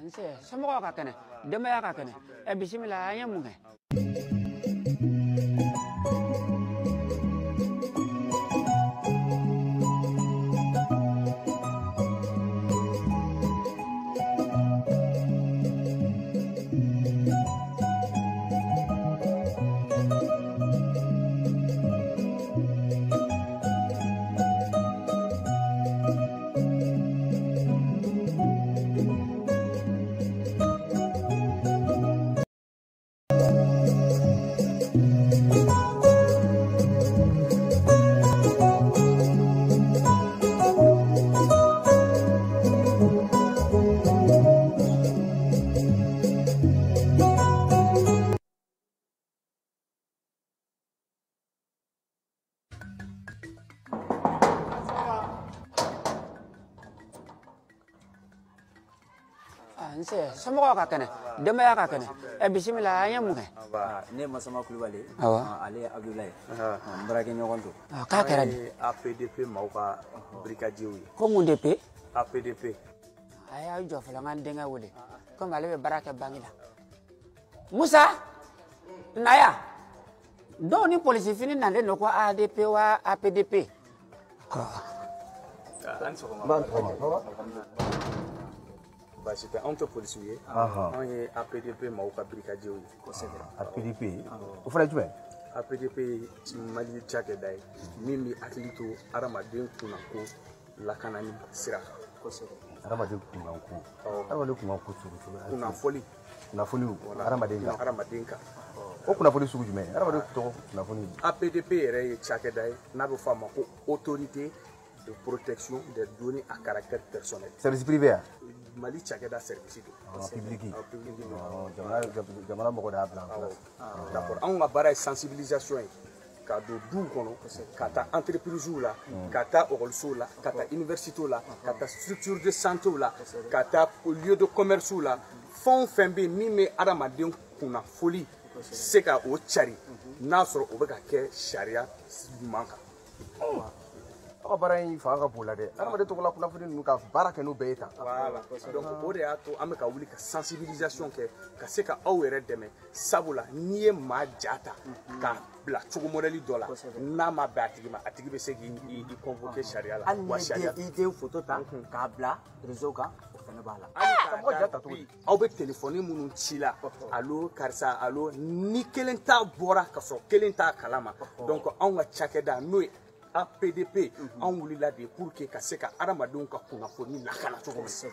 Nse somɔgɔw ka kɛnɛ, denbaya ka kɛnɛ. Ɛ bisimila, an ye mun kɛ? Nse somɔgɔw ka kɛnɛ, denbaya ka kɛnɛ. Ɛ bisimila, an ye mun kɛ? Ne ye Masama Kulubali. Awɔ. Ale ye Abudulayi. N baarakɛɲɔgɔn don. K'a kɛra di? APDP maaw ka brigadier ye. Ko mun de pe? APDP. A y'aw jɔ fɔlɔ, n ka n denkɛ wele. Komi ale bɛ baara kɛ banki la. Musa, na yan. Dɔw ni polisi fini nalen don ko ADP wa APDP. An sɔgɔma. Baasi tɛ, anw tɛ polisiw ye. Anw ye APDP maaw ka brigadier ye. Kosɛbɛ. APDP, o fana ye jumɛn? APDP ye Mali cakɛda ye min bɛ hakili to hadamaden kunnako lakanani sira kan. Kosɛbɛ. Hadamaden kunnako. Hadamaden kunnako cogo cogo. Kunnafoli. Kunnafoniw hadamaden kan. Hadamaden kan. O kunnafoni sugu jumɛn? Hadamaden tɔgɔ kunnafoni. APDP yɛrɛ ye cakɛda ye n'a bɛ fɔ a ma ko autorité de protection des données à caractère personnel. Service privé ya? Mali cakɛda service don. Public. Public don. Jamana mɔgɔ de y'a bila en place. D'accord, anw ka baara ye sensibilisation ye ka don duw kɔnɔ, ka taa entreprise la, ka taa école la, ka taa université la, ka taa structure de santé la, ka taa lieu de commerce la, fɛn o fɛn bɛ yen min bɛ hadamaden kunnafoli se ka o cari n'a sɔrɔ o bɛ ka kɛ sariya ɲuman kan. Aw ka baara in fanga ka bon la dɛ. Hadamaden tɔgɔla kunnafoni ninnu ka baara kɛ n'o bɛɛ ye tan. Voilà, donc o de y'a to an bɛ ka wuli ka sensibilisation kɛ ka se ka aw yɛrɛ dɛmɛ, sabula n'i ye maa ja ta k'a bila cogo modèle dɔ la, n'a ma bɛn a tigi ma, a tigi bɛ se k'i convoquer sariya la. Hali n'i i den photo ta k'a bila réseau kan, o fana b'a la. Mɔgɔ ja ta cogo di? Aw bɛ téléphone minnu ci la, allo karisa, allo, ni kelen ta bɔra ka sɔrɔ kelen t'a kalama, donc anw ka cakɛda n'o ye APDP, anw wulila de pour que ka se ka hadamadenw ka kunnafoni lakana cogo min.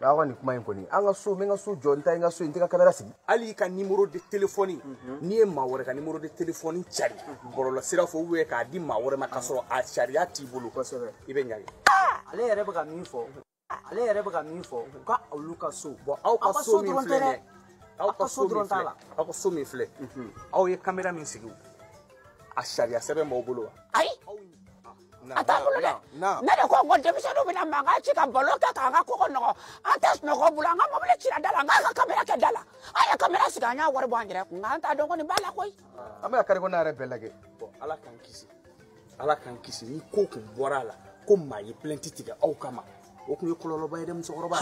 Aw ka nin kuma in kɔni, an ka so, n bɛ n ka so jɔ, n taa n ka so, n tɛ ka caméra sigi. Hali i ka numéro de téléphone, n'i ye maa wɛrɛ ka numéro de téléphone cari bɔlɔlɔsira fɛ ou bien k'a di maa wɛrɛ ma k'a sɔrɔ a sariya t'i bolo, i bɛ ɲangi. Ale yɛrɛ bɛ ka min fɔ, ale yɛrɛ bɛ ka min fɔ, ka olu ka so. Bon, aw ka so min filɛ dɛ, aw ka so dɔrɔn t'a la. Aw ka so min filɛ, aw ye caméra min sigi, a sariya sɛbɛn b'aw bolo wa? Ayi, a t'an bolo dɛ. Ne de ko n ko denmisɛnninw bɛna mankan ci ka balo kɛ k'an ka koko nɔgɔ, an tɛ sunɔgɔ bolo, an ka mobili cira da la, an k'an ka kamera kɛ da la. An ye kamera sigi, an y'a wari bɔ an yɛrɛ kun, an t'a dɔn ko nin b'a la koyi. An bɛ ka kare kɔnɔna yɛrɛ bɛɛ lajɛ. Bon, Ala k'an kisi, Ala k'an kisi, ni ko kun bɔra a la ko maa ye plainte tigɛ aw kama, o kun ye kɔlɔlɔba ye dɛ musokɔrɔba.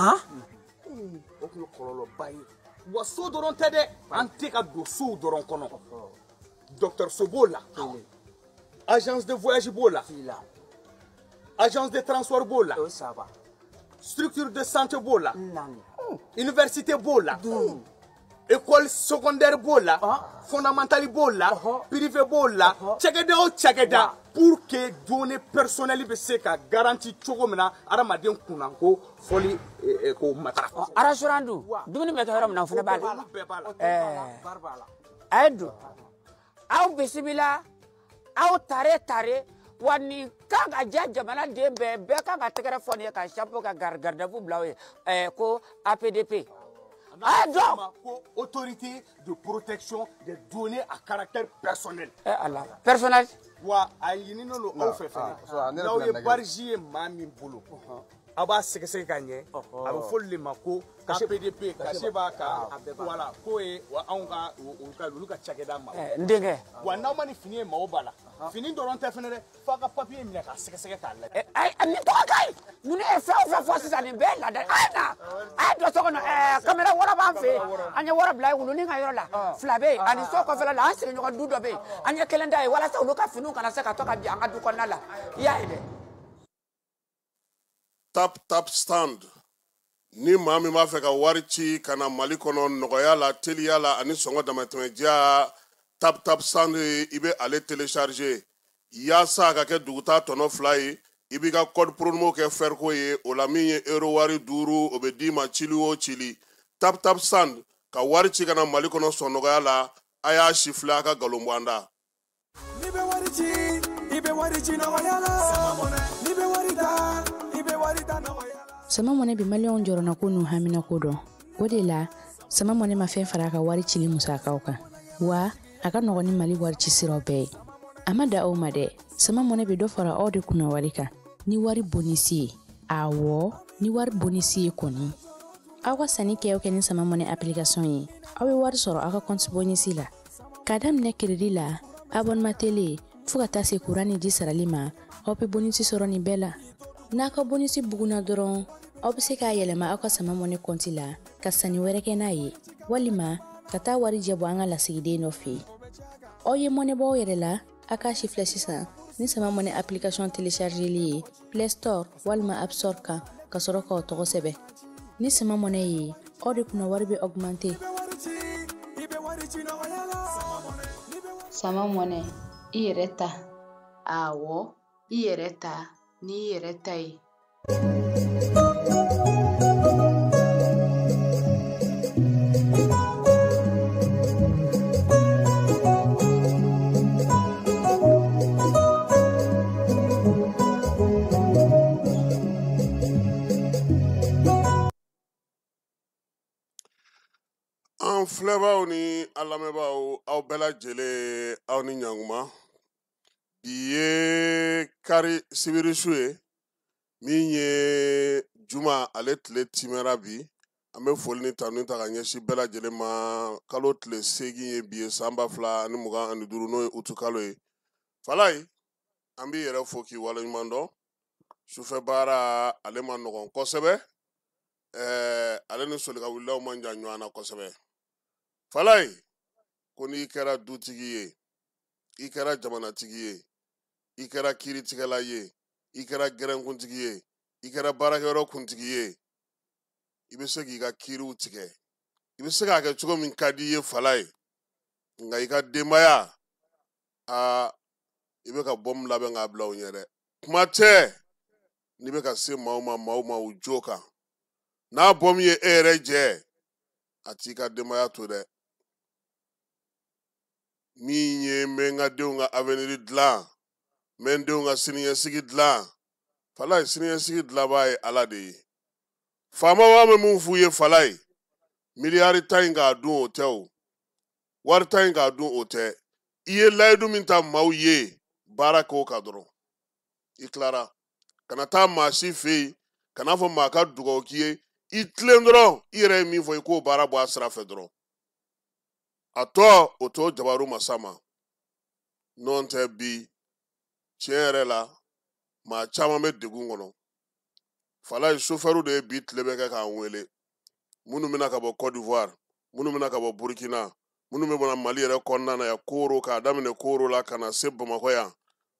O kun ye kɔlɔlɔba ye. Wa so dɔrɔn tɛ dɛ, an tɛ ka don sow dɔrɔn kɔnɔ. Docteur b'o la, agence de voyage b'o la, agence de transport b'o la, structure de santé b'o la, université b'o la, école secondaire b'o la, fondamentale b'o la, privé b'o la, cakɛda o cakɛda, pour que données personnelles bɛ se ka garantie cogo min na hadamaden kunnako fɔli k'o matarafa. Restaurant dun, dumuni bɛ kɛ yɔrɔ min na, o fana b'a la. A ye don. Aw bisimila, aw tare tare, wa nin kan ka diya jamanaden bɛɛ, bɛɛ kan ka tɛgɛrɛ fɔ nin ye ka chapeau ka garde-à-vous bila o ye, ko APDP. A ye dɔn. Ko autorité de protection des données à caractère personnel. Ala, personnel. Wa a ɲininen don aw fɛ fɛnɛ, n'aw ye barge ye maa min bolo, Aw b'a sɛgɛsɛgɛ ka ɲɛ. A bɛ fɔ olu de ma ko APDP, cachet b'a kan. Voilà, k'o ye wa anw ka olu ka cakɛda ma. N denkɛ. Wa n'aw ma nin fini ye maaw ba la. Fini dɔrɔn tɛ fɛnɛ dɛ, f'a ka papier minɛ k'a sɛgɛsɛgɛ k'a lajɛ. Ayi, nin tɔgɔ ka ɲi. Ninnu ye fɛn o fɛn fɔ sisan, nin bɛɛ ye laada ye. A ye na, a ye don so kɔnɔ. Kamera wɔɔrɔ b'an fɛ yen. An ye wɔɔrɔ bila yen wulunin ka yɔrɔ la. 2 bɛ yen, ani so kɔfɛla la, an sigiɲɔgɔn du dɔ bɛ yen. An ye kelen da yen walasa olu ka finiw kana se ka to ka bin an ka du kɔnɔna la. I y'a ye dɛ. Tap Tap Stand. Ni maa min b'a fɛ ka wari ci ka na Mali kɔnɔ nɔgɔya la, teliya la ani sɔngɔ damatɛmɛdiya, Tap Tap Stand i bɛ ale télécharger yaasa a ka kɛ duguta tɔnɔ 2 ye. I b'i ka code promo kɛ Ferco ye, o la min ye euro wari 5 o bɛ d'i ma cili o cili. Tap Tap Stand ka wari ci ka na Mali kɔnɔ sɔn nɔgɔya la, a y'a sifilɛ a ka nkalon bɔ an da. N'i bɛ wari ci, i bɛ wari ci nɔgɔya la. N'i bɛ wari ta, i bɛ wari ta nɔgɔya la. Sama Mɔnɛ bɛ maliyɛnw jɔrɔnako n'u haminako dɔn. O de la, Sama Mɔnɛ ma fɛn fara a ka wari cili musakaw kan. Wa a ka nɔgɔn ni Mali wari ci siraw bɛɛ ye. A ma da aw ma dɛ. Sama Mɔnɛ bɛ dɔ fara aw de kunna wari kan. Ni wari bonisi ye. Awɔ, ni wari bonisi ye kɔni. Aw ka sanni kɛ o kɛ ni Sama Mɔnɛ application ye. Aw bɛ wari sɔrɔ aw ka compte bonisi la. K'a daminɛ crédit la, abonnement télé, fo ka taa se courant ni ji sarali ma, aw bɛ bonisi sɔrɔ nin bɛɛ la. N'a ka bonisi bugunna dɔrɔn, aw bɛ se k'a yɛlɛma aw ka Sama Mɔnɛ compte la ka sanni wɛrɛ kɛ n'a ye, walima ka taa wari jɛ bɔ an ka lasigiden dɔ fɛ yen. Aw ye mɔnɛ bɔ aw yɛrɛ la, a k'a si filɛ sisan ni Sama Mɔnɛ application téléchargeli ye Play Store walima App Store kan ka sɔrɔ k'aw tɔgɔ sɛbɛn. Ni Sama Mɔnɛ ye, aw de kunna wari bɛ augmenter. Sama Mɔnɛ, i yɛrɛ ta. Awɔ, i yɛrɛ ta n'i yɛrɛ ta ye. An filɛbaaw ni an lamɛnbaaw, aw bɛɛ lajɛlen, aw ni ɲankuma. Bi ye kari sibiri su ye, min ye juma ale tile timɛra bi. An bɛ foli ni tanu ta ka ɲɛsin bɛɛ lajɛlen ma. Kalo tile 8 ye bi ye, san 2025, n'o ye utu kalo ye. Falaye, an b'i yɛrɛ fo k'i waleɲuman dɔn. Sufɛ baara ale ma nɔgɔn kosɛbɛ. Ale ni solika wulilaw man jan ɲɔgɔn na kosɛbɛ. Falaye, ko n'i kɛra dutigi ye, i kɛra jamanatigi ye, i kɛra kiiritigɛla ye, i kɛra gɛrɛnkuntigi ye, i kɛra baarakɛyɔrɔ kuntigi ye, i bɛ se k'i ka kiiriw tigɛ. I bɛ se k'a kɛ cogo min ka di i ye Falaye, nka i ka denbaya, aa, i bɛ ka bɔmu labɛn k'a bila u ɲɛ dɛ. Kuma tɛ n'i bɛ ka se maaw ma, maaw ma u jo kan. N'a bɔmu ye e yɛrɛ jɛ, a t'i ka denbaya to dɛ. Min ye n bɛ n ka denw ka avenir dilan, n bɛ n denw ka siniɲɛsigi dilan. Falaye, siniɲɛsigi dilanbaa ye Ala de ye. Faamaw, an bɛ mun f'u ye Falaye? Miliyari tan in k'a dun o tɛ o, wari tan in k'a dun o tɛ. I ye layidu min ta maaw ye, baara k'o kan dɔrɔn. I tilara. Kana taa maa si fɛ yen, kana fɔ maa ka dugawu k'i ye. I tilen dɔrɔn, i yɛrɛ ye min fɔ, i k'o baara bɔ a sira fɛ dɔrɔn. A tɔ, o t'o jabaru masa ma. N'o tɛ bi, tiɲɛ yɛrɛ la, maa caman bɛ degun kɔnɔ. Falaye, sofɛriw de ye bi tile bɛɛ kɛ k'an wele. Minnu bɛna ka bɔ Côte d'Ivoire, minnu bɛna ka bɔ Burkina, minnu bɛ bɔ Mali yɛrɛ kɔnɔna na yan, Koro, k'a daminɛ Koro la ka na se Bamakɔ yan.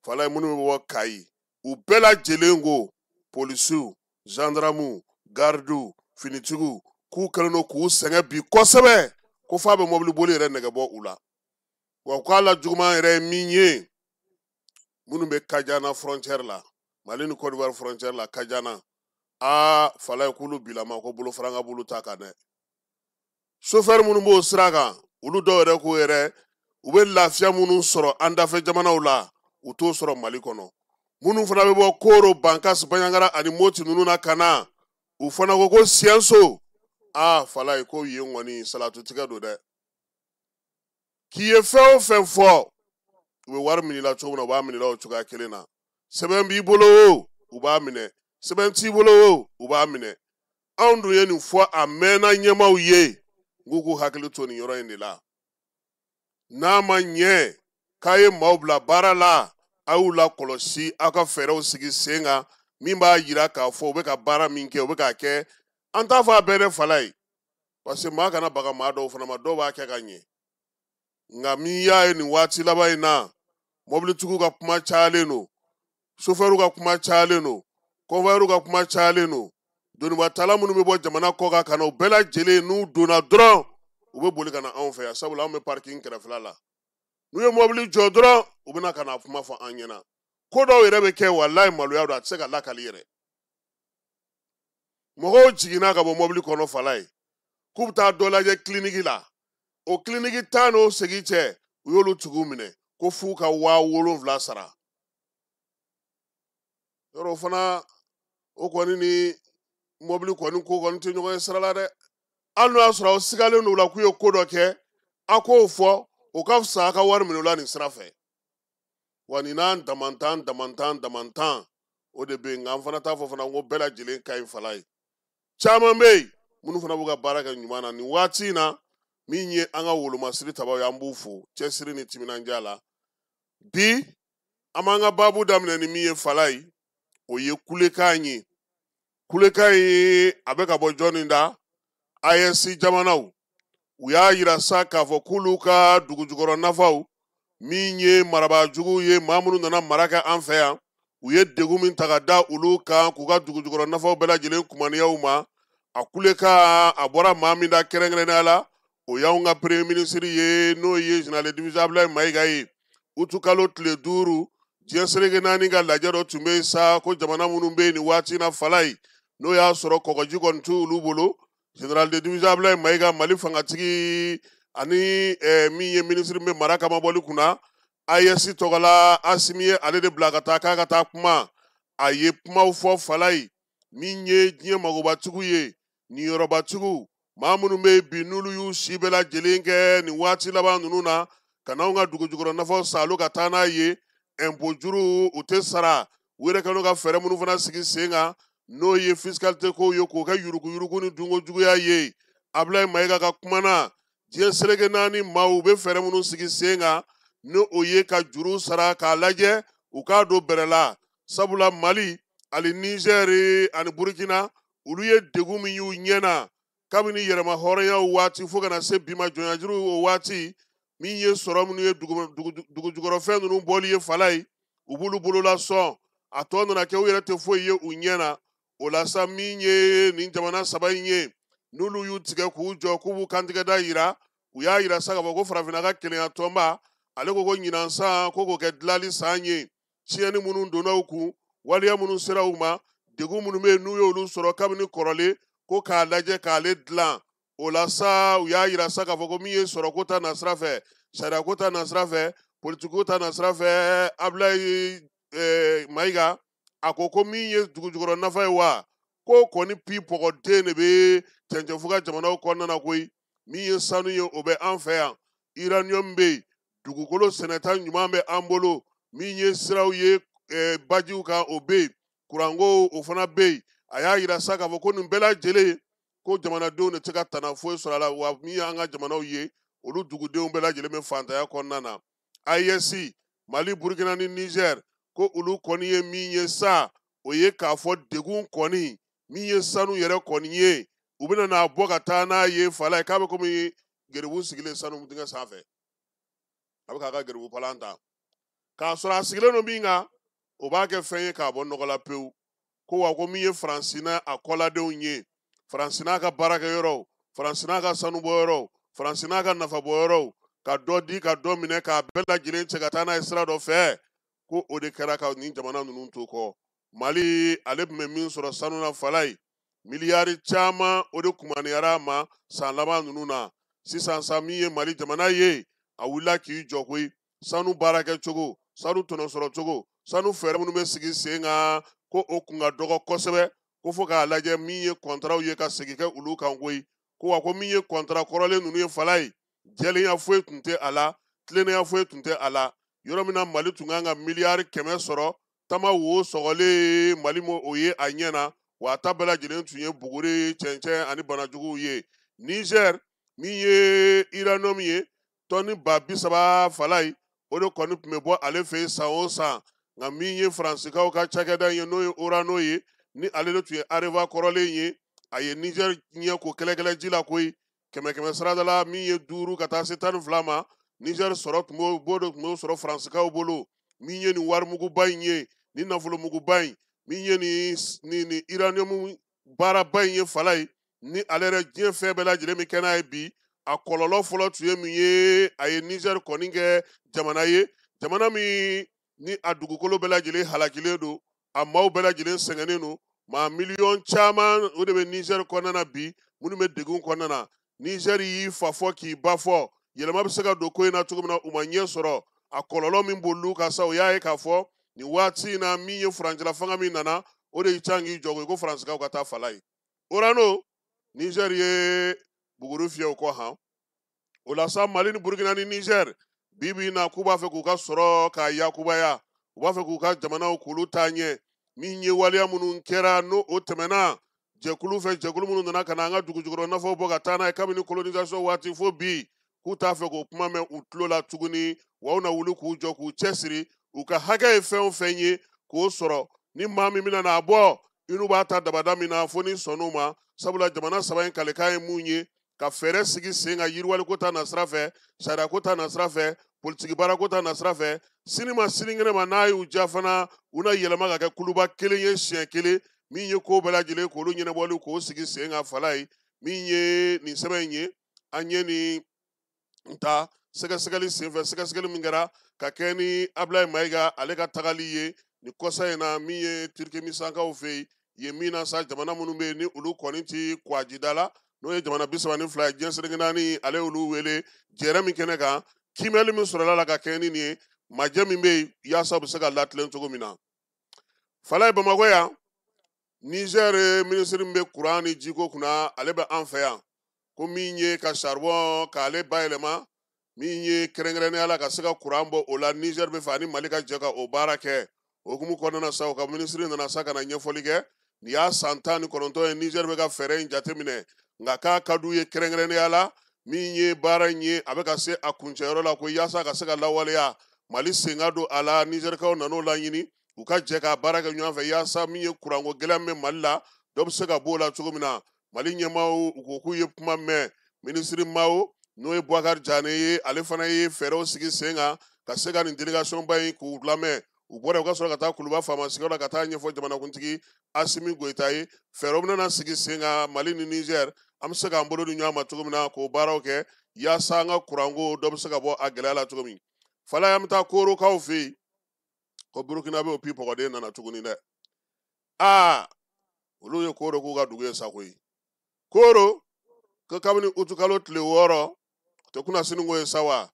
Falaye, minnu bɛ bɔ Kayi, u bɛɛ lajɛlen ko polisiw, gendarmew, gardiw, finitigiw, k'u kɛlen don k'u sɛgɛn bi kosɛbɛ, ko f'a bɛ mobili boli yɛrɛ nɛgɛ bɔ u la. Wa k'a la juguman yɛrɛ ye min ye, minnu bɛ Kajana frontière la, Mali ni Côte d'Ivoire frontière la, Kajana, aa, Falaye, k'olu bilama ko bolo faranga b'olu ta kan dɛ. Chauffeur minnu b'o sira kan, olu dɔw yɛrɛ ko yɛrɛ, u bɛ lafiya minnu sɔrɔ an dafɛ jamanaw la, u t'o sɔrɔ Mali kɔnɔ. Minnu fana bɛ bɔ Koro, Bankas, Banjagara ani Moti ninnu na ka na, u fana ko ko Siyanso, aa, Falaye, ko yen kɔni salatu tigɛ don dɛ. K'i ye fɛn o fɛn fɔ, u bɛ wari minɛ i la cogo min na, u b'a minɛ i la o cogoya kelen na. Sɛbɛn b'i bolo o, u b'a minɛ. Sɛbɛn t'i bolo o, u b'a minɛ. Anw dun ye nin fɔ a mɛnna ɲɛmaaw ye, n k'u k'u hakili to nin yɔrɔ in de la. N'a ma ɲɛ k'a ye maaw bila baara la, a y'u lakɔlɔsi, aw ka fɛɛrɛw sigi sen kan min b'a yira k'a fɔ u bɛ ka baara min kɛ, u bɛ k'a kɛ. An t'a fɔ a bɛɛ dɛ fala ye, parce que maa kana baga maa dɔw fana ma, dɔw b'a kɛ ka ɲɛ. Nka min y'a ye nin waati laban in na, mɔbilitigiw ka kuma cayalen don, sofɛriw ka kuma cayalen don, kɔnfɔyɛriw ka kuma cayalen don, donibatala minnu bɛ bɔ jamana kɔ kan ka na, u bɛɛ lajɛlen n'u donna dɔrɔn u bɛ boli ka na anw fɛ yan, sabula anw bɛ parking kɛrɛfɛla la. N'u ye mɔbili jɔ dɔrɔn u bɛna ka na kuma fɔ an ɲɛna. Ko dɔw yɛrɛ bɛ kɛ, walayi maloya don, a tɛ se ka lakali yɛrɛ. Mɔgɔw jiginna ka bɔ mɔbili kɔnɔ fala ye k'u bɛ taa dɔ lajɛ kiliniki la, o kiliniki taa n'o segin cɛ, u y'olu tigiw minɛ ko f'u ka 7000 sara. Yɔrɔ o fana, o kɔni ni mɔbili kɔni ko kɔni tɛ ɲɔgɔn ye sira la dɛ. Hali n'o y'a sɔrɔ aw sigalen don u la k'u ye ko dɔ kɛ, a k'o fɔ, o ka fisa a ka wari minɛ u la nin sira fɛ. Wa nin n'an damantan damantan damantan o de bɛ yen, nka an fana t'a fɔ fana ko bɛɛ lajɛlen ka ɲi fala ye. Caman bɛ yen minnu fana b'u ka baara kɛ ɲuman na nin waati in na. Min ye an ka wolomasiri tabaw ye, an b'u fo cɛsiri ni timinandiya la. Bi an b'an ka baabu daminɛ ni min ye fala ye, o ye kulekan ye. Kulekan ye a bɛ ka bɔ jɔnni da? AES jamanaw. U y'a yira sa k'a fɔ k'olu ka dugujukɔrɔ nafaw, min ye marabaajuguw ye, maa minnu nana mara kɛ an fɛ yan, u ye degun min ta ka da olu kan k'u ka dugujukɔrɔ nafaw bɛɛ lajɛlen kumaniyaw ma. A kulekan a bɔra maa min da kɛrɛnkɛrɛnnenya la, o y'anw ka premier ministre ye, n'o ye général de division Abdoulaye Mayiga ye. Utukalo tile 5, diɲɛ seleke naani ka lajɛ dɔ tun bɛ yen sa, ko jamana minnu bɛ yen nin waati in na fala ye, n'o y'a sɔrɔ kɔgɔji kɔni t'olu bolo. Général de division Abdoulaye Mayiga, Mali fangatigi ani min ye ministre min bɛ mara kamabɔli kunna AES tɔgɔ la, Asimi ye ale de bila ka taa k'a ka taa kuma. A ye kumaw fɔ fala ye, min ye diɲɛ magobatigiw ye, niyɔrɔbatigiw, maa minnu bɛ yen bi n'olu y'u si bɛɛ lajɛlen kɛ nin waati laban ninnu na ka n'anw ka dugujukɔrɔ nafaw salo ka taa n'a ye, impôt juru u tɛ sara, u yɛrɛ kɛlen ka fɛɛrɛ minnu fana sigi sen kan, n'o ye fiscalité kow ye, k'o kɛ yuruguyurugu ni dunko juguya ye. Abdoulaye Mayiga ka kuma na, diɲɛ seleke naani maaw bɛ fɛɛrɛ minnu sigi sen kan, n'o o ye ka juru sara k'a lajɛ u k'a don bɛrɛ la, sabula Mali ani Niger ani Burkina olu ye degun min y'u ɲɛ na kabini yɛrɛma hɔrɔnya waati fo ka na se bi ma, jɔnyajuru o waati, min ye sɔrɔ minnu ye dugujukɔrɔfɛn ninnu bɔli ye fala ye, u b'olu bolola sɔn, a tɔ nana kɛ u yɛrɛ tɛ foyi ye u ɲɛ na. O la sa, min ye nin jamana saba in ye, n'olu y'u tigɛ k'u jɔ k'u b'u kantigɛda yira, u y'a yira sa k'a fɔ ko farafinna ka kelenya tɔnba ale ko ko ɲinan san ko k'o kɛ dilali san ye. Tiɲɛni minnu donna u kun, waleya minnu sera u ma, degun minnu bɛ yen n'u y'olu sɔrɔ kabini kɔrɔlen, ko k'a lajɛ k'ale dilan. O la sa, u y'a yira sa k'a fɔ ko min ye sɔrɔko ta nasira fɛ, sariyako ta nasira fɛ, politikiko ta nasira fɛ, Abdoulaye Mayiga a ko ko min ye dugujukɔrɔ nafa ye wa, ko kɔni pi pɔgɔden de bɛ cɛncɛnfuga jamanaw kɔnɔna na koyi. Min ye sanu ye, o bɛ an fɛ yan, uranium bɛ yen, dugukolo sɛnɛta ɲuman bɛ an bolo, min ye siraw ye bajiw kan, o bɛ yen, kuranko o fana bɛ yen. A y'a yira sa k'a fɔ ko nin bɛɛ lajɛlen ko jamanadenw de tɛ ka tana foyi sɔrɔ a la, wa min y'an ka jamanaw ye, olu dugudenw bɛɛ lajɛlen bɛ fantanya kɔnɔna na. AES, Mali, Burkina ni Niger, ko olu kɔni ye min ye sa, o ye k'a fɔ degun kɔni min ye sanu yɛrɛ kɔni ye, u bɛna n'a bɔ ka taa n'a ye fala ye, k'a bɛ komi geribu sigilen sanu dingɛ sanfɛ, a bɛ k'a ka geribu palan ta k'a sɔrɔ a sigilen don min kan, o b'a kɛ fɛn ye k'a bɔ nɔgɔ la pewu. Ko wa ko min ye Faransi n'a a kɔladenw ye, Faransi n'a ka baarakɛyɔrɔw, Faransi n'a ka sanubɔyɔrɔw, Faransi n'a ka nafabɔyɔrɔw, ka dɔ di ka dɔ minɛ k'a bɛɛ lajɛlen cɛ ka taa n'a ye sira dɔ fɛ, ko o de kɛra ka nin jamana ninnu to kɔ. Mali ale tun bɛ min sɔrɔ sanu na fala ye, miliyari caman o de kumaniyara a ma san laban ninnu na. Sisan sa, min ye Mali jamana ye, a wulila k'i jɔ koyi, sanu baarakɛcogo, sanu tɔnɔ sɔrɔ cogo, sanu fɛɛrɛ minnu bɛ sigi sen kan, ko o kun ka dɔgɔ kosɛbɛ, ko fo k'a lajɛ min ye kɔntaraw ye ka segin kɛ olu kan koyi. Ko wa ko min ye kɔntara kɔrɔlen ninnu ye fala ye, jɛlenya foyi tun tɛ a la, tilennenya foyi tun tɛ a la. Yɔrɔ min na Mali tun kan ka miliyari 100 sɔrɔ, Tama wo sɔgɔlen Mali ma o ye a ɲɛ na, wa a ta bɛɛ lajɛlen tun ye buguri, cɛncɛn ani banajuguw ye. Niger min ye uranium ye, tɔni 30,000 Falaye, o de kɔni tun bɛ bɔ ale fɛ yen san o san. Nka min ye Faransikaw ka cakɛda ye, n'o ye Orano ye, ni ale de tun ye Areva kɔrɔlen ye, a ye Niger ɲɛ ko kɛlɛkɛlɛ ji la koyi. Kɛmɛ kɛmɛ sarada la, min ye 5 ka taa se 12 ma, Niger sɔrɔ tun b'o, b'o de tun b'o sɔrɔ Faransikaw bolo. Min ye nin warimuguba in ye, ni nafolomuguba in, min ye nin uranium baaraba in ye Falaye, ni ale yɛrɛ diɲɛ fɛn bɛɛ lajɛlen bɛ kɛ n'a ye bi. A kɔlɔlɔ fɔlɔ tun ye min ye, a ye Niger kɔni kɛ jamana ye, jamana min ni a dugukolo bɛɛ lajɛlen halakilen don, a maaw bɛɛ lajɛlen sɛgɛnnen don. Maa miliyɔn caman o de bɛ Niger kɔnɔna na bi, minnu bɛ degun kɔnɔna na. Niger y'i fa fɔ k'i ba fɔ, yɛlɛma bɛ se ka don ko in na cogo min na, u ma ɲɛ sɔrɔ. A kɔlɔlɔ min bolil'u kan sa, o y'a ye k'a fɔ nin waati in na, min ye furancɛla fanga min nana, o de y'i can k'i jɔ koyi ko Faransikaw ka taa Falaye. Orano, Niger ye buguri fiyɛ o kɔ han. O la sa, Mali ni Burukina ni Niger bi bi in na, k'u b'a fɛ k'u ka sɔrɔ k'a yakubaya, u b'a fɛ k'u ka jamanaw k'olu taa ɲɛ. Min ye waleya minnu kɛra n'o o tɛmɛna jɛkulu fɛ, jɛkulu minnu nana ka na an ka dugujukɔrɔ nafaw bɔ ka taa n'a ye kabini colonisation waati fo bi, k'u t'a fɛ k'o kuma mɛn u tulo la tuguni. Wa u na wuli k'u jɔ k'u cɛsiri, u ka hakɛ ye fɛn o fɛn ye k'o sɔrɔ. Ni maa min bɛna n'a bɔ, i n'u b'a ta dabada min na fo ni sɔnn'o ma. Sabula jamana saba in kalekan ye mun ye, ka fɛɛrɛ sigi sen kan yiriwaliko ta nasira fɛ, sariyako ta nasira fɛ, politiki baarako ta nasira fɛ. Sini ma sinikɛnɛ ma, n'a y'u ja fana, u na yɛlɛma ka kɛ kuluba kelen ye siɲɛ kelen, min ye ko bɛɛ lajɛlen k'olu ɲɛnabɔli k'o sigi sen kan Falaye. Min ye nin sɛbɛn in ye, an ye nin ta sɛgɛsɛgɛli senfɛ, sɛgɛsɛgɛli min kɛra ka kɛ ni Ablaye Mayiga ale ka tagali ye nin kɔsa in na, min ye Turkmenistankaw fɛ yen, yen min na sa jamana minnu bɛ yen ni olu kɔni ti kwajida la, n'o ye jamana 32 ye diɲɛ seleke naani, ale y'olu wele jɛrɛ min kɛnɛ kan, kiimɛli min sɔrɔla la ka kɛ ni nin ye, majɛ min bɛ yen yaasa u bɛ se ka latilen cogo min na. Falaye, Bamakɔ yan, Niger minisiri min bɛ kuran ni jiko kunna, ale bɛ an fɛ yan, ko min ye ka charbon k'ale bayɛlɛma, min ye kɛrɛnkɛrɛnnenya la ka se ka kuran bɔ o la, Niger bɛ fɛ ani Mali ka jɛ ka o baara kɛ. O hukumu kɔnɔna na sa, u ka minisiri nana sa ka na ɲɛfɔli kɛ. Nin y'a san 19 ye Niger bɛ ka fɛɛrɛ in jateminɛ, nka k'a ka d'u ye kɛrɛnkɛrɛnnenya la, min ye baara in ye, a bɛ ka se a kuncɛyɔrɔ la, ko yaasa ka se ka lawaleya, Mali sen ka don a la. Nizɛrikaw nan'o laɲini, u ka jɛ ka baara kɛ ɲɔgɔn fɛ yaasa min ye kuranko gɛlɛya min bɛ Mali la, dɔ bɛ se ka b'o la cogo min na. Mali ɲɛmaaw u ko k'u ye kuma mɛn. Minisiri Mawo, n'o ye Boubacar Diané ye, ale fana ye fɛɛrɛw sigi sen kan ka se ka nin délégation ba in k'u lamɛn. U bɔra u ka sɔrɔ ka taa Kuluba faama sigiyɔrɔ la ka taa ɲɛfɔ jamanakuntigi Asimi Goyita ye. Fɛɛrɛw bɛna sigi sen kan Mali ni Niger, an bɛ se k'an bolo di ɲɔgɔn ma cogo min na k'o baaraw kɛ yaasa an ka kuranko dɔ bɛ se ka bɔ a gɛlɛya la cogo min. Falaye, an bɛ taa Korokaw fɛ yen, ko Burukinabew pi pɔgɔden nana tuguni dɛ. Aa, olu ye Koro k'u ka dugu ye sa koyi. Koro ko kabini utukalo tile 6, o tɛ kunnasini ko ye sa wa,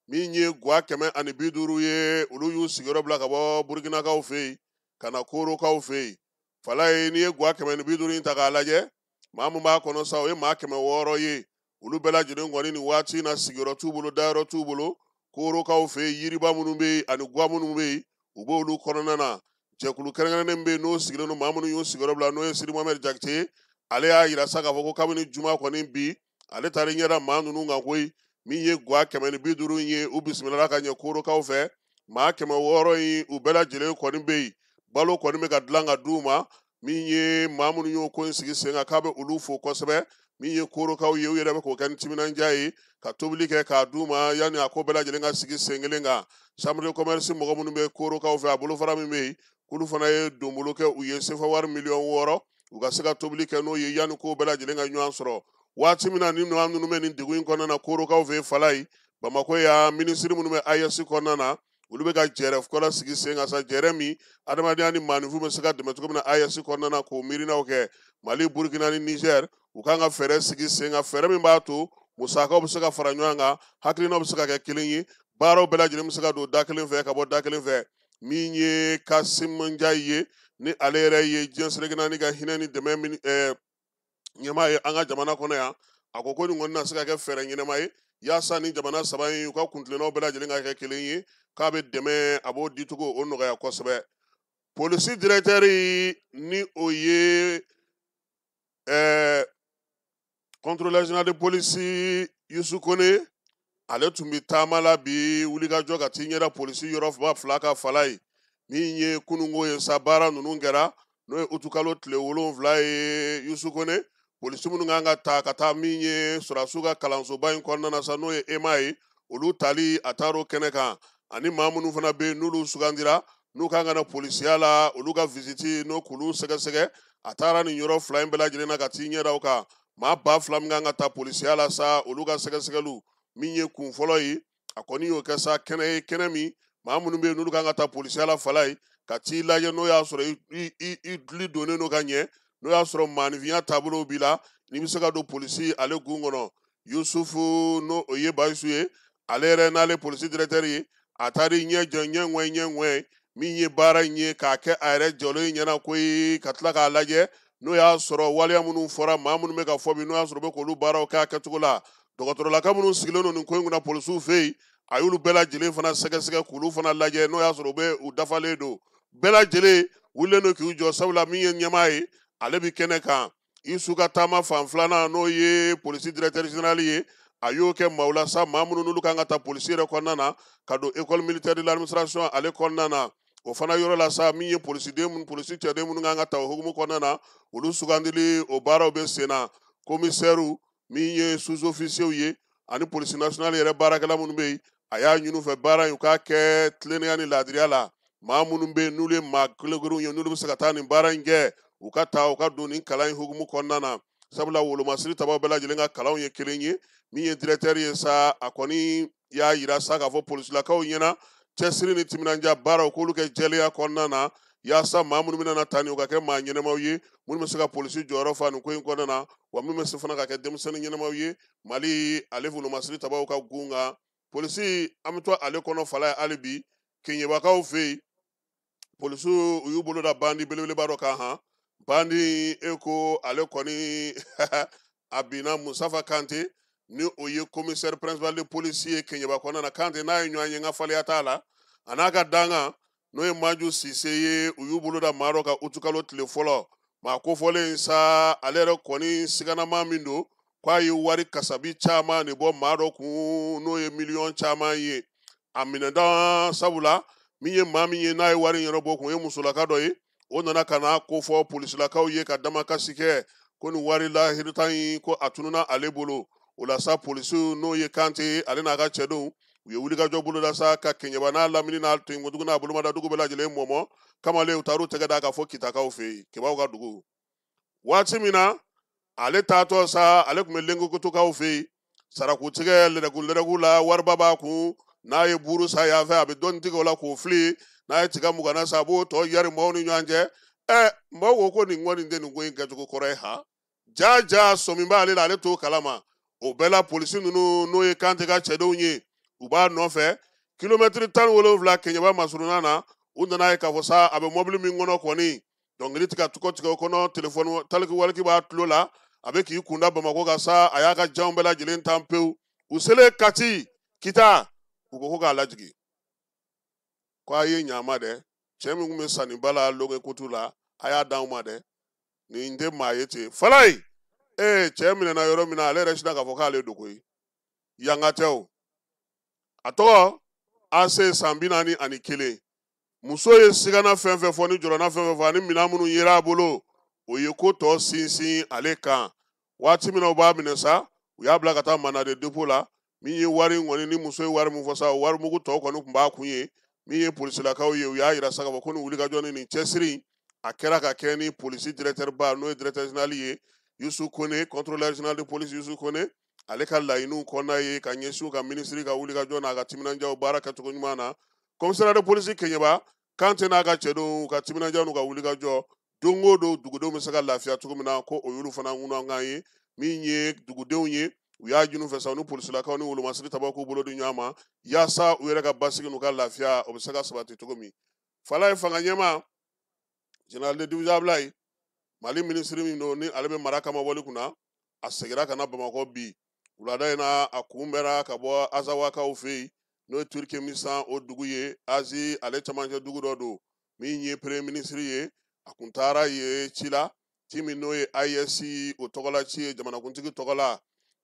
min ye gwa 150 ye, olu y'u sigiyɔrɔ bila ka bɔ Burukinakaw fɛ yen ka na Korokaw fɛ yen. Falaye, n'i ye gwa 150 in ta k'a lajɛ, maa min b'a kɔnɔ sa, o ye maa 600 ye. Olu bɛɛ lajɛlen kɔni nin waati in na, sigiyɔrɔ t'u bolo, dayɔrɔ t'u bolo. Korokaw fɛ yen, yiriba minnu bɛ yen ani gwa minnu bɛ yen, u b'olu kɔnɔna na. Jɛkulu kɛrɛnkɛrɛnnen bɛ yen n'o sigilen don, maa minnu y'u sigiyɔrɔ bila, n'o ye Sidi Mohamɛdi Jakite ye, ale y'a yira sa k'a fɔ ko kabini juma kɔni bi, ale taara ɲɛ da maa ninnu kan koyi. Min ye gwa 150 in ye, u bisimilala ka ɲɛ Korokaw fɛ. Maa 600 in, u bɛɛ lajɛlen kɔni bɛ yen, balo kɔni bɛ ka dilan ka d'u ma. Min ye maa minnu y'o ko in sigi sen kan, k'a bɛ olu fo kosɛbɛ. Min ye Korokaw ye, u yɛrɛ bɛ k'o kɛ ni timinandiya ye ka tobili kɛ k'a d'u ma yanni a ko bɛɛ lajɛlen ka sigi sen kelen kan. Chambre de commerce mɔgɔ minnu bɛ Korokaw fɛ, a bolofara min bɛ yen, k'olu fana ye donbolo kɛ u ye sefa wari miliyɔn 6, u ka se ka tobili kɛ n'o ye yanni ko bɛɛ lajɛlen ka ɲɔgɔn sɔrɔ. Waati min na ni maa minnu bɛ nin degun in kɔnɔna na Korokaw fɛ Falaye, Bamakɔ yan, minisiri minnu bɛ AES kɔnɔna na, olu bɛ ka jɛrɛ kɔrɔ sigi sen kan sa, jɛrɛ min adamadenya ni maaninfin bɛ se ka dɛmɛ cogo min na AES kɔnɔna na, k'o miirinaw kɛ. Mali, Burukina ni Niger, u kan ka fɛɛrɛ sigi sen kan, fɛɛrɛ min b'a to musakaw bɛ se ka fara ɲɔgɔn kan, hakilinaw bɛ se ka kɛ kelen ye, baaraw bɛɛ lajɛlen bɛ se ka don da kelen fɛ ka bɔ da kelen fɛ. Min ye Kasim Njayi ye, ni ale yɛrɛ ye diɲɛ seleke naani ka hinɛ ni dɛmɛ ɲɛmaa ye an ka jamana kɔnɔ yan, a ko ko nin kɔni na se ka kɛ fɛɛrɛ ɲɛnama ye yaasa ni jamana saba in u ka kuntilennaw bɛɛ lajɛlen ka kɛ kelen ye, k'a bɛ dɛmɛ a b'o dicogo o nɔgɔya kosɛbɛ. Polisi directeur ni o ye contrôleur général de police Yusu Kone, ale tun bɛ taama la bi wulikajɔ ka t'i ɲɛda polisi yɔrɔ fila ka fala ye. Min ye kununko ye sa, baara ninnu kɛra n'o ye utukalo tile 7 ye. Yusu Kone, polisi minnu kan ka ta ka taa min ye sɔrɔdasiw ka kalansoba in kɔnɔna na sa, n'o ye EMA ye, olu tali a taar'o kɛnɛ kan. Ani maa minnu fana bɛ yen n'olu sugandira n'u kan ka na polisiya la, olu ka visite n'o k'olu sɛgɛsɛgɛ, a taara nin yɔrɔ fila in bɛɛ lajɛlen na ka t'i ɲɛda o kan. Maa 2000 min kan ka ta polisiya la sa, olu ka sɛgɛsɛgɛliw min ye kun fɔlɔ ye, a kɔni y'o kɛ sa kɛnɛ ye, kɛnɛ min maa minnu bɛ yen n'olu kan ka ta polisiya la fala ye, ka t'i lajɛ n'o y'a sɔrɔ i dili donnen don ka ɲɛ, n'o y'a sɔrɔ maaninfinya taabolow b'i la, n'i bɛ se ka don polisi ale gun kɔnɔ. Yusufu n'o o ye Bayisu ye, ale yɛrɛ n'ale polisi directeur ye, a taara i ɲɛ jɔ ɲɛ ŋɔɛ ɲɛ ŋɔɛ min ye baara in ye k'a kɛ a yɛrɛ jɔlen ɲɛna koyi, ka tila k'a lajɛ n'o y'a sɔrɔ waleya minnu fɔra maa minnu bɛ ka fɔ bi, n'o y'a sɔrɔ u bɛ k'olu baaraw kɛ a kɛcogo la. Dɔgɔtɔrɔlaka minnu sigilen don nin ko in kunna polisiw fɛ yen, a y'olu bɛɛ lajɛlen fana sɛgɛsɛgɛ k'olu fana lajɛ n'o y'a sɔrɔ u bɛ u dafalen don. Bɛɛ lajɛlen wulilen don k'u jɔ, sabula min ye ɲɛmaa ye ale bɛ kɛnɛ kan. Isu ka taama fan filanan n'o ye polisi directeur général ye, a y'o kɛ maaw la sa, maa minnu n'olu kan ka ta polisi yɛrɛ kɔnɔna na ka don école militaire de l'administration ale kɔnɔna na. O fana yɔrɔ la sa, min ye polisiden minnu, polisi cɛden minnu kan ka ta o hukumu kɔnɔna na, olu sugandili o baaraw bɛ sen na. Commissaire min ye sous-officier ye ani polisi national yɛrɛ baarakɛla minnu bɛ yen, a y'a ɲini u fɛ baara in u k'a kɛ tilennenya ni laadiriya la. Maa minnu bɛ yen n'olu ye maa kolokolow ye, n'olu bɛ se ka taa nin baara in kɛ, u ka taa u ka don nin kalan in hukumu kɔnɔna na, sabula wolomasiri tabaw bɛɛ lajɛlen ka kalanw ye kelen ye. Min ye directeur ye sa, a kɔni y'a yira sa k'a fɔ polisilakaw ɲɛna cɛsiri ni timinandiya baaraw k'olu kɛ jɛlenya kɔnɔna na, yaasa maa minnu bɛna ta nin u ka kɛ maa ɲɛnɛmaw ye, minnu bɛ se ka polisi jɔyɔrɔ fa nin ko in kɔnɔna na, wa min bɛ se fana ka kɛ denmisɛnnin ɲɛnɛmaw ye Mali ale wolomasiri tabaw ka gun kan. Polisi an bɛ to ale kɔnɔ fala ye hali bi Keɲebakaw fɛ yen, polisiw u y'u bolo da bandi belebeleba dɔ kan han. Bandi e ko ale kɔni a binna Musafa Kante ni o ye commissaire principal de police ye Keɲeba kɔnɔna na. Kante n'a ye ɲɔgɔn ye n ka faleya t'a la, a n'a ka dangan n'o ye Maju Sise ye, u y'u bolo da maa dɔ kan utukalo tile fɔlɔ. Maa kofɔlen sa, ale yɛrɛ kɔni siganama min don k'a ye wari kasabi caman de bɔ maa dɔ kun n'o ye miliyɔn caman ye. A minɛda sabula min ye maa min ye n'a ye wari in yɛrɛ bɔ kun, o ye musolaka dɔ ye, o nana ka na kofɔ polisilakaw ye ka damakasi kɛ ko nin wari lahirita in ko a tununa ale bolo. O la sa polisiw n'o ye Kante ale n'a ka cɛdenw, u ye wulikajɔ boloda sa ka Keɲeba n'a lamini n'a tenkodugu n'a bolomadadugu bɛɛ lajɛlen mɔmɔ. Kamalen u taar'u tɛgɛ da k'a fɔ Kitakaw fɛ yen, Kebaw ka dugu. Waati min na ale taatɔ sa, ale tun bɛ Lengokotokaw fɛ yen, sarakutigɛ lɛrɛku lɛrɛku la, wariba b'a kun, n'a ye buru sa yan fɛ a bɛ dɔɔnin tigɛ o la k'o fili, n'a ye tiga muganna sa a b'o tɔ yari maaw ni ɲɔgɔn cɛ. Maaw ko ko nin kɔni tɛ nin ko in kɛcogo kɔrɔ ye han, ja ja sɔmi b'ale la, ale t'o kalama. O bɛɛ la polisi ninnu n'o ye Kante ka cɛdenw ye, u b'a nɔfɛ kilomɛtiri 17 Keɲeba masurunna na. U nana ye k'a fɔ sa a bɛ mɔbili min kɔnɔ kɔni, dɔnkili tɛ ka tɔgɔ tigɛ o kɔnɔ, telefɔni taliki waliki b'a tulo la, a bɛ k'i kunda Bamakɔ kan sa, a y'a ka janw bɛɛ lajɛlen tan pewu. U selen Kati Kita, u ko ko k'a lajigin, ko a ye ɲama dɛ, cɛ min tun bɛ sanniba la Logekotu la, a y'a d'anw ma dɛ, nin tɛ maa ye ten. Falayi cɛ minɛna yɔrɔ min na, ale yɛrɛ sinna k'a fɔ k'ale don koyi, yanga tɛ o. A tɔgɔ AC san 41. Muso ye sigana fɛn fɛn fɔ ni jɔrɔna fɛn fɛn fɔ ani minɛn minnu yera a bolo, o ye ko tɔ sinsin ale kan. Waati min na u b'a minɛ sa, u y'a bila ka taa mandat de dépôt la. Min ye wari in kɔni ni muso ye wari min fɔ sa, o wari mugu tɔ kɔni tun b'a kun ye. Min ye polisilakaw ye, u y'a yira sa k'a fɔ ko nin wulikajɔ ni nin cɛsiri a kɛra ka kɛ ni polisi directeur ba n'o ye directeur général ye Yusu Kone, contrôleur général de police Yusu Kone, ale ka laɲiniw kɔnɔna ye ka ɲɛsin u ka minisiri ka wulikajɔ n'a ka timinandiyaw baara kɛcogo ɲuman na. Commissariat de police Keɲeba, Kante n'a ka cɛdenw ka timinandiya n'u ka wulikajɔ, don o don dugudenw bɛ se ka lafiya cogo min na, ko o y'olu fana ŋunankan ye. Min ye dugudenw ye, u y'a ɲini u fɛ sa, u ni polisilakaw ni wolomasiri tabaw k'u bolo di ɲɔgɔn ma, yaasa u yɛrɛ ka basigi n'u ka lafiya o bɛ se ka sabati cogo min. Fala ye fanga ɲɛmaa général de division Ablaye, Mali minisiri min don ni ale bɛ mara kama wali kunna, a seginna ka na Bamakɔ bi wulada in na. A kunbɛnna ka bɔ Azawakaw fɛ yen, n'o ye Turkmenistan o dugu ye, Azi ale camancɛ dugu dɔ don. Min ye premier ministre ye, a kun taara ye ci la, ci min n'o ye AES o tɔgɔla ci ye, jamanakuntigi tɔgɔ la.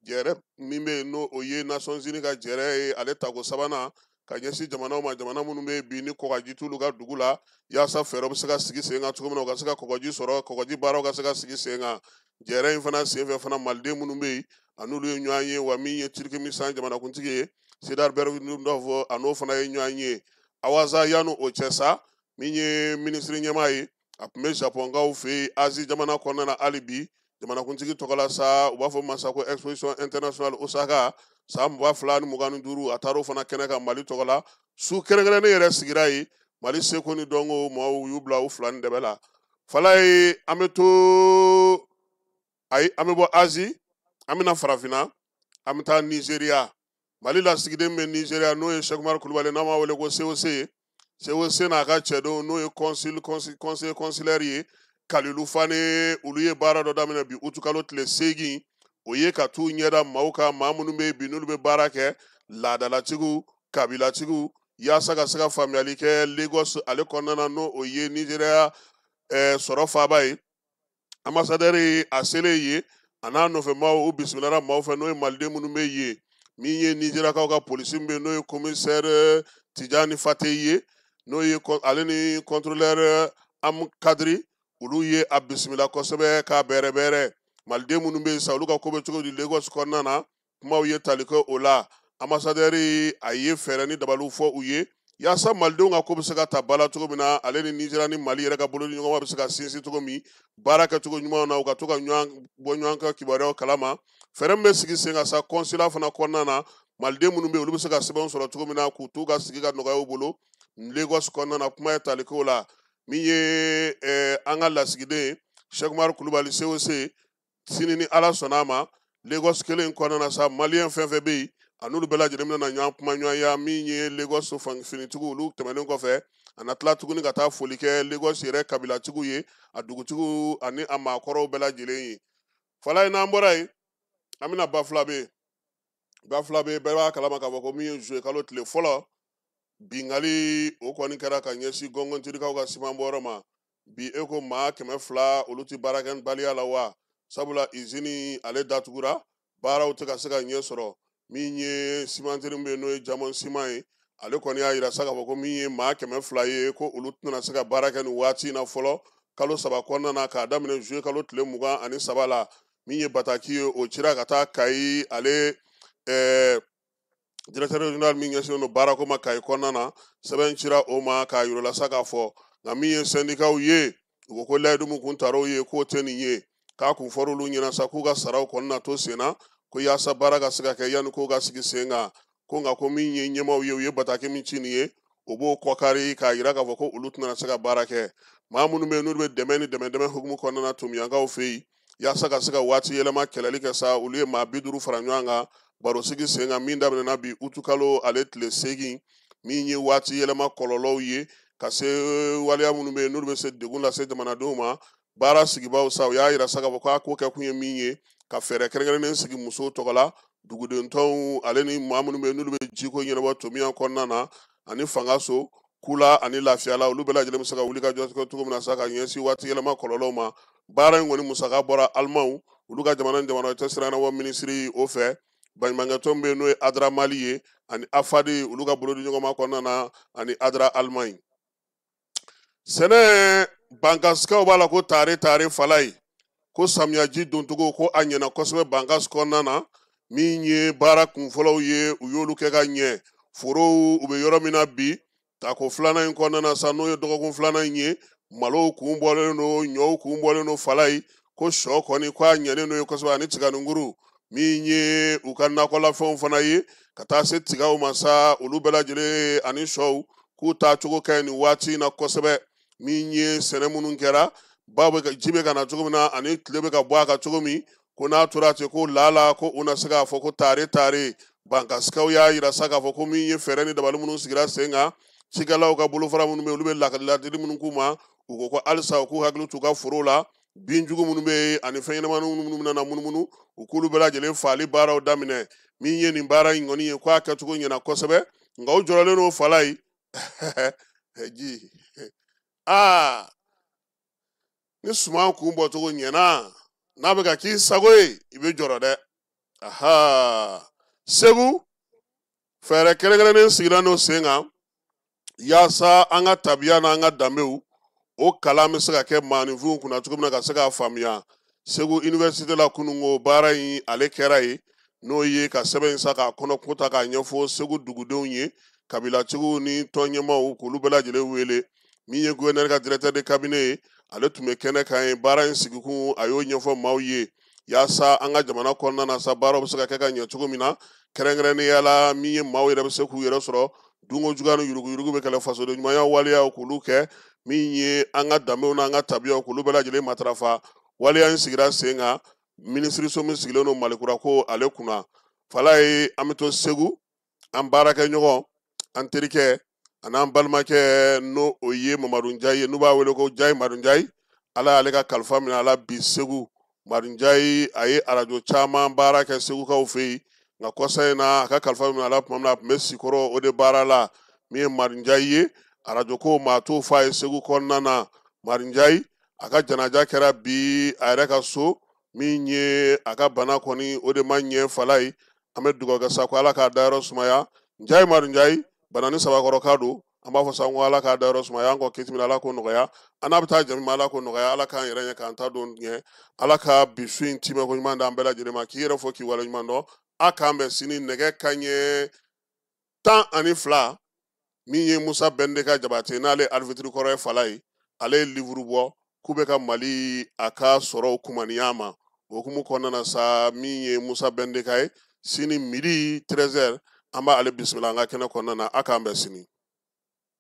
Jɛrɛ min bɛ yen, n'o o ye Nations Unies ka jɛrɛ ye, ale tako sabanan ka ɲɛsin jamanaw ma, jamana minnu bɛ bi ni kɔgɔji t'olu ka dugu la, yaasa fɛɛrɛ bɛ se ka sigi sen kan cogo min na, u ka se ka kɔgɔji sɔrɔ, kɔgɔji baaraw ka se ka sigi sen kan. Jɛrɛ in fana senfɛ fana, maliden minnu bɛ yen, a n'olu ye ɲɔgɔn ye. Wa min ye Turkménistan jamanakuntigi ye, Serdar Berdimuhamedov, a n'o fana ye ɲɔgɔn ye. Awaza, yanni o cɛ sa, min ye minisiri ɲɛmaa ye, a tun bɛ Japɔnkaw fɛ yen, Azi jamana kɔnɔna na hali bi, jamanakuntigi tɔgɔ la sa, u b'a fɔ masa ko Exposition Internationale Osaka san 2025, a taar'o fana kɛnɛ kan Mali tɔgɔ la. Su kɛrɛnkɛrɛnnen yɛrɛ sigira yen, Mali seko ni dɔnko maaw y'u bila u fila ni dɛbɛ la. Falaye, an bɛ to, ayi, an bɛ bɔ Azi, an bɛna farafinna, an bɛ taa Nizeriya. Mali lasigiden bɛ Nizeriya, n'o ye Sɛkumaru Kulubali, n'an b'a wele ko COC. COC n'a ka cɛdenw, n'o ye consul, conseiller consulaire ye, Kalilu Fane, olu ye baara dɔ daminɛ bi utukalo tile 8. O ye ka t'u ɲɛda maaw kan, maa minnu bɛ yen bi n'olu bɛ baara kɛ, laadalatigiw, kabilatigiw, yaasa ka se ka faamuyali kɛ Lagos ale kɔnɔna na, n'o o ye Nizeriya sɔrɔ faaba ye. Ambassadeur a selen ye, a n'a nɔfɛ maaw, u bisimilara maaw fɛ, n'o ye maliden minnu bɛ yen. Min ye Nizeriyakaw ka polisi min bɛ yen, n'o ye commissaire Tijani Fate ye, n'o ye ale ni contrôleur Am Kadiri, olu ye a bisimila kosɛbɛ k'a bɛrɛbɛrɛ. Maliden minnu bɛ yen sa, olu ka ko bɛ cogo di Lagos kɔnɔna na, kumaw ye tali kɛ o la. Ambassadeur a ye fɛɛrɛ ni dabaliw fɔ u ye, yaasa malidenw ka ko bɛ se ka ta ba la cogo min na, ale ni Nizeriya ni Mali yɛrɛ ka bolodiɲɔgɔnma bɛ se ka sinsin cogo min, baara kɛcogo ɲuman na, u ka to ka ɲɔgɔn bɔ ɲɔgɔn ka kibaruyaw kalama. Fɛɛrɛ min bɛ sigi sen kan sa consulat fana kɔnɔna na, maliden minnu bɛ yen, olu bɛ se ka sɛbɛnw sɔrɔ cogo min na, k'u t'u ka sigi ka nɔgɔya u bolo Lagos kɔnɔna na, kuma ye tali k'o la. Min ye an ka lasigiden Sɛkumaru Kulubali COC, sini ni Ala sɔnna a ma, Lagos kelen in kɔnɔna na sa, maliyɛn fɛn fɛn bɛ yen, a n'olu bɛɛ lajɛlen bɛna ɲɔgɔn kuma ɲɔgɔnya. Min ye Lagos finitigiw, olu tɛmɛnen kɔfɛ, a na tila tuguni ka taa foli kɛ Lagos yɛrɛ kabilatigiw ye, a dugutigiw ani a maakɔrɔw bɛɛ lajɛlen ye. Falaye, n'an bɔra yen, an bɛna Bafulabe. Bafulabe, bɛɛ b'a kalama k'a fɔ ko min ye zuwe kalo tile fɔlɔ bingali, o kɔni kɛra ka ɲɛsin gɔngɔntirikaw ka siman bɔyɔrɔ ma. Bi e ko maa 200, olu ti baarakɛbaliya la wa, sabula izini ale datugura, baaraw tɛ ka se ka ɲɛ sɔrɔ. Min ye simantiri min bɛ yen, n'o ye Jamon siman ye, ale kɔni y'a yira sa k'a fɔ ko min ye maa 200 ye, ko olu tɛna se ka baara kɛ nin waati in na fɔlɔ kalo 3 kɔnɔna na, k'a daminɛ zuwe kalo tile 23 la. Min ye bataki ye, o cira ka taa Kayi, ale directeur régional min ɲɛsinnen don baarako ma Kayi kɔnɔna na, sɛbɛn cira o ma k'a yira la sa k'a fɔ. Nka min ye sɛndikaw ye, u ko ko layidu min kun tar'o ye, k'o tɛ nin ye, k'a kun fɔr'olu ɲɛna sa k'u ka saraw kɔni na to sen na, ko yaasa baara ka se ka kɛ yanni k'o ka sigi sen kan. Ko nka ko min ye ɲɛmaaw ye, u ye bataki min ci nin ye, o b'o kɔkari k'a yira k'a fɔ ko olu tɛna se ka baara kɛ. Maa minnu bɛ yen, n'olu bɛ dɛmɛ ni dɛmɛ dɛmɛ hukumu kɔnɔna na Tomiyankaw fɛ yen, yaasa ka se ka waati yɛlɛma kɛlɛli kɛ sa, olu ye maa 50 fara ɲɔgɔn kan barosigi sen kan, min daminɛna bi utukalo ale tile 8. Min ye waati yɛlɛma kɔlɔlɔw ye, ka se waleya minnu bɛ yen, n'olu bɛ se degun lase jamanadenw ma. Baara sigibaw sa, u y'a yira sa k'a fɔ k'a ko kɛ kun ye min ye, ka fɛɛrɛ kɛrɛnkɛrɛnnen sigi musow tɔgɔ la, dugudentɔnw ale ni maa minnu bɛ yen, n'olu bɛ jiko ɲɛnabɔ Tomiya kɔnɔna na, ani fanga so kula ani lafiyala, olu bɛɛ lajɛlen bɛ se ka wuli ka jɔ kɛ cogo min na sa ka ɲɛsin waati yɛlɛma kɔlɔlɔw ma. Baara in kɔni musaka bɔra Alimanw, olu ka jamana ni jamana cɛ sira ɲɛnabɔ minisiri o fɛ. Baɲumankɛtɔn bɛ yen, n'o ye Adra Mali ye, ani Afadi, olu ka bolodiɲɔgɔnma kɔnɔna na, ani Adra Allemagne. Sɛnɛ, Bankasikaw b'a la ko tare tare. Falaye, ko samiyaji doncogo, ko a ɲɛna kosɛbɛ Bankas kɔnɔna na. Min ye baara kunfɔlɔw ye, u y'olu kɛ ka ɲɛ. Forow, u bɛ yɔrɔ min na bi, tako filanan in kɔnɔna na sa, n'o ye dɔgɔkun filanan in ye, malow kun bɔlen don, ɲɔw kun bɔlen don. Falaye, ko sɔ kɔni, ko a ɲɛnen don ye kosɛbɛ, ani tiganinkuru. Min ye u ka nakɔlafɛnw fana ye, ka taa se tigaw ma sa, olu bɛɛ lajɛlen ani sɔw, k'u taacogo ka ɲi nin waati in na kosɛbɛ. Min ye sɛnɛ minnu kɛra, ba bɛ ka ji bɛ ka na cogo min na, ani tile bɛ ka bɔ a kan cogo min, ko n'a tora ten, ko lala ko u na se k'a fɔ ko tare tare. Bankasikaw y'a yira sa k'a fɔ ko min ye fɛɛrɛ ni dabali minnu sigira sen kan, cikɛlaw ka bolofara minnu bɛ yen, olu bɛ ladili minnu k'u ma, u ko ko halisa u k'u hakili t'u ka foro la, binjugu minnu bɛ yen ani fɛn ɲɛnamanin minnu bɛna na munumunu, u k'olu bɛɛ lajɛlen faali baaraw daminɛ. Min ye nin baara in kɔni ye, k'a kɛcogo ɲɛna kosɛbɛ, nka u jɔrɔlen don. Falaye ji Aa, ni suman kun bɔcogo ɲɛna, n'a bɛ ka k'i sago ye, i bɛ jɔrɔ dɛ. Aha, Segu fɛɛrɛ kɛrɛnkɛrɛnnen sigira n'o sen kan yaasa an ka tabiya n'an ka danbew o kalan bɛ se ka kɛ maaninfinw kunna cogo min na ka se k'a faamuya. Segu université la kununko baara in ale kɛra yen, n'o ye ka sɛbɛn in sa k'a kɔnɔ ko ta k'a ɲɛfɔ Segu dugudenw ye, kabilatigiw ni tɔn ɲɛmaaw, k'olu bɛɛ lajɛlen wele. Min ye gouverneur ka directeur de cabinet ye, ale tun bɛ kɛnɛ kan ye. Baara in sigikun, a y'o ɲɛfɔ maaw ye yaasa an ka jamana kɔnɔna na sa, baaraw bɛ se ka kɛ ka ɲɛ cogo min na, kɛrɛnkɛrɛnnenya la min ye maaw yɛrɛ bɛ se k'u yɛrɛ sɔrɔ dunko juguya ni yuruguyurugu bɛ kɛlɛ, fasoden ɲumanya waleyaw k'olu kɛ, min ye an ka danbew n'an ka tabiyaw k'olu bɛɛ lajɛlen matarafa. Waleya in sigira sen kan minisiriso min sigilen don Malikura ko ale kunna. Falaye, an bɛ to Segu, an baarakɛɲɔgɔn, an terikɛ an'an balimakɛ, n'o o ye Mamadu Njayi ye, n'u b'a wele ko Njayi Madu Njayi. Ala y'ale ka kalifa minɛ a la bi Segu. Madu Njayi, a ye arajo caman baara kɛ Segukaw fɛ yen, nka kɔsa in na a ka kalifa minɛ a la tuma min na, a tun bɛ Sikɔrɔ o de baara la. Min ye Madu Njayi ye, arajo ko maa t'o fɔ a ye Segu kɔnɔna na. Madu Njayi, a ka janaja kɛra bi a yɛrɛ ka so. Min ye a ka bana kɔni, o de ma ɲɛ. Falaye, an bɛ dugawu kɛ sa ko Ala k'a dayɔrɔ sumaya. Njayi Madu Njayi, bana ni sabakɔrɔ don, an b'a fɔ sa ko Ala k'a dayɔrɔ sumaya. An kɔ kiti min, Ala k'o nɔgɔya. An n'a bɛ taa jami, Ala k'o nɔgɔya. Ala k'an yɛrɛ ɲɛ, k'an ta don ɲɛ. Ala ka bi su in timɛ ko ɲuman d'an bɛɛ lajɛlen ma. K'i yɛrɛ fɔ, k'i waleɲuman dɔn. A k'an bɛn sini nɛgɛ kanɲɛ 12. Min ye Musa Bɛndeka Jabate, n'ale arbitre kɔrɔ ye, Falaye, ale ye livre bɔ k'u bɛ ka Mali a ka sɔrɔw kumaniya ma. O hukumu kɔnɔna na sa, min ye Musa Bɛndeka ye, sini midi 13h, an b'ale bisimila an ka kɛnɛ kɔnɔna na. A k'an bɛn sini.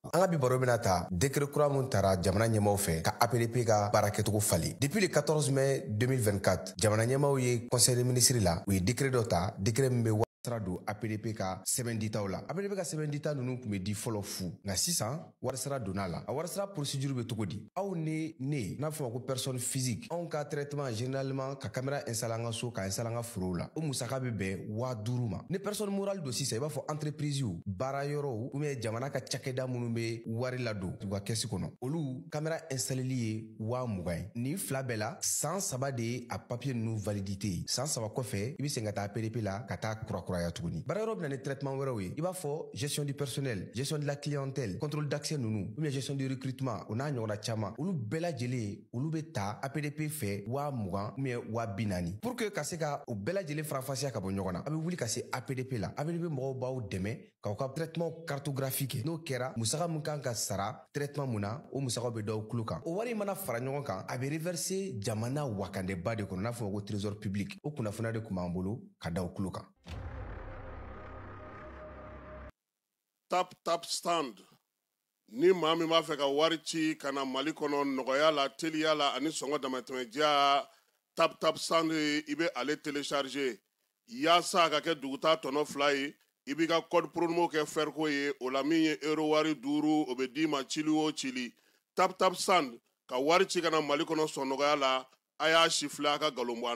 An ka bi baro bɛna ta décret kura mun tara jamana ɲɛmaw fɛ ka APDP ka baara kɛcogo falen. Depuis le 14 mai 2024, jamana ɲɛmaw ye conseil des ministres la, u ye décret dɔ ta, décret min bɛ sara don APDP ka sɛbɛn ditaw la. APDP ka sɛbɛn dita ninnu tun bɛ di fɔlɔ fu, nka sisan warisara donna la. A warisara procédure bɛ cogo di? Aw ni ne n'a fɔ ma ko personne physique, anw ka traitement, généralement ka caméra installer an ka so, ka installer an ka forow la, o musaka bɛ bɛn 5000 ma. Ni personne morale don sisan, i b'a fɔ entreprise, baara yɔrɔw ou bien jamana ka cakɛda minnu bɛ wari ladon u ka kɛsi kɔnɔ, olu caméra installeli ye 20 000 ye. Nin fila bɛɛ la, san 3 de ye a papier ninnu validité ye. San 3 kɔfɛ, i bɛ segin ka taa APDP la ka taa kurakuraya tuguni. Baara yɔrɔ bɛ na ni traitement wɛrɛw ye, i b'a fɔ gestion du personnel, gestion de la clientèle, contrôle d'accès ninnu, ou bien gestion du recrutement, o n'a ɲɔgɔnna caman. Olu bɛɛ lajɛlen, olu bɛ ta APDP fɛ 20 000 ou bien 40 000. Pour que ka se ka o bɛɛ lajɛlen faranfasiya ka bɔ ɲɔgɔn na, a bɛ wuli ka se APDP la. APDP mɔgɔw b'aw dɛmɛ k'aw ka traitement cartographie kɛ. N'o kɛra, musaka min kan ka sara traitement mun na, o musakaw bɛ d'aw tulo kan. O wari mana fara ɲɔgɔn kan, a bɛ reverser jamana wakandeba de kɔnɔ, n'a fɔ ko trésor public. O kunnafoniya de tun b'an bolo ka da aw tulo kan. Tap Tap Send, ni maa min b'a fɛ ka wari ci ka na Mali kɔnɔ nɔgɔya la, teliya la ani sɔngɔ damatɛmɛdiya, Tap Tap Send, i bɛ ale télécharger yaasa a ka kɛ duguta tɔnɔ 2 ye. I b'i ka code promo kɛ fɛriko ye o la. Min ye euro wari 5, o bɛ d'i ma cili o cili. Tap Tap Send, ka wari ci ka na Mali kɔnɔ sɔn nɔgɔya la. A y'a si filɛ, a ka nkalon bɔ an.